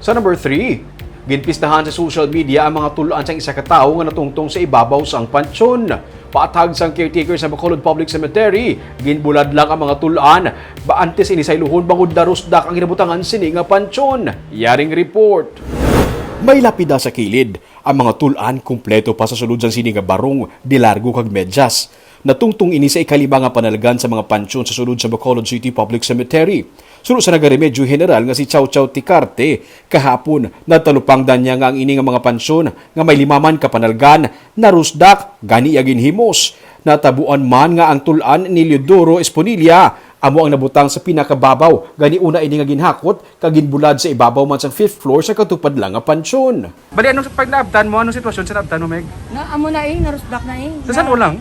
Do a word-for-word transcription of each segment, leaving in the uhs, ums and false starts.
Sa number three, ginpistahan sa social media ang mga tul-an sang isa ka tawo nga natungtong sa ibabaw sang pansyon. Paathag sang caretaker sa Bacolod Public Cemetery, ginbulad lang ang mga tul-an ba antes ini sayluhon bangod narusdak ang ginabutangan sini nga pansyon. Yaring report. May lapida sa kilid. Ang mga tul-an kumpleto pa sa sulod sang sini nga barong, de largo kag medyas. Natungtong ini sa ikalima nga panalgan sa mga pansyon sa sulod sa Bacolod City Public Cemetery. Suno sa nagaremedyo general nga si Chow Chow Ticarte, kahapon, natalupangdan niya nga ang ini nga mga pansyon nga may lima man ka panalgan narusdak, gani iya ginhimos. Natabuan man nga ang tul-an ni Leodoro Esponilla amo ang nabutang sa pinakababaw, gani una ini nga ginhakot kag ginbulad sa ibabaw man sang fifth floor sa katupad lang nga pansyon. Bali, ano sa pag naabtan mo? Anong sitwasyon sa naabtan mo, Meg? Na amo na eh, narusdak na eh. Sa saan Na- mo lang?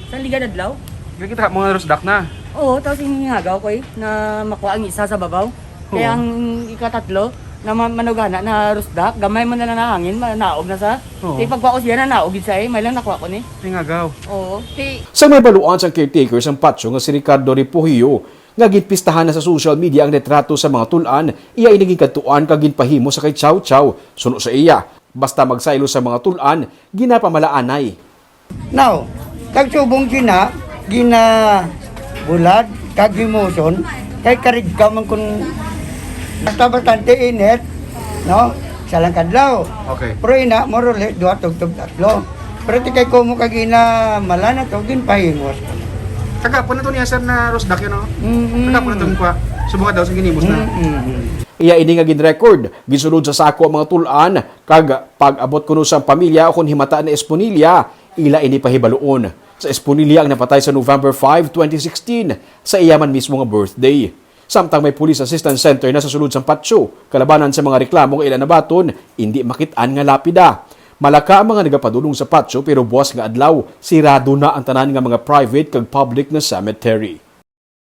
Sa Ligan Adlaw. Nakita mo nga narusdak na. Oo, tapos yung hagaw ko eh, na makuha ang isa sa babaw. Kaya Oo. ang ikatatlo, na ma- manugana na rusdak, gamay mo na lang na hangin, manaog na sa. Oo. Di pagkuha ko siya na naog gid sa eh, may lang nakuha ko ni. Tingagaw. Oo. Di Sa may baluan sang caretaker sang patio nga si Ricardo Refugio, nga ginpistahan na sa social media ang retrato sa mga tul-an, iya ini ginkadtuan kag ginpahimo sa kay Chow Chow. Suno sa iya, basta magsaylo sa mga tul-an, ginapamalaanay. Now, kag subong sina, ginabulad, kag himuson, kay karigka man kun basta bastante init, no? Isa lang kadlaw. Okay. Pero ina, more or less, duha tugtog tatlo. Pero ti kay kumo kag ina, mala na to, ginpahimos. Kagapon na to niya, sir, na rusdak yun, no? Mm-mm. Kagapon na to, kuha. Subong daw sa ginimos na. Mm-mm. Iya ini nga gin-record, gisulod sa sako ang mga tul-an, kag pag-abot kuno sa pamilya o kon himata na Esponilla, ila ini pahibaluon. Sa Esponilla ang napatay sa November five, twenty sixteen, sa iya man mismo nga birthday. Samtang may Police Assistance Center na sa sulod sang patio, kalabanan sa mga reklamo nga ila nabaton, indi makit-an nga lapida. Malaka ang mga nagapadulong sa patio, pero buwas nga adlaw, sirado na ang tanan nga mga private kag public nga cemetery.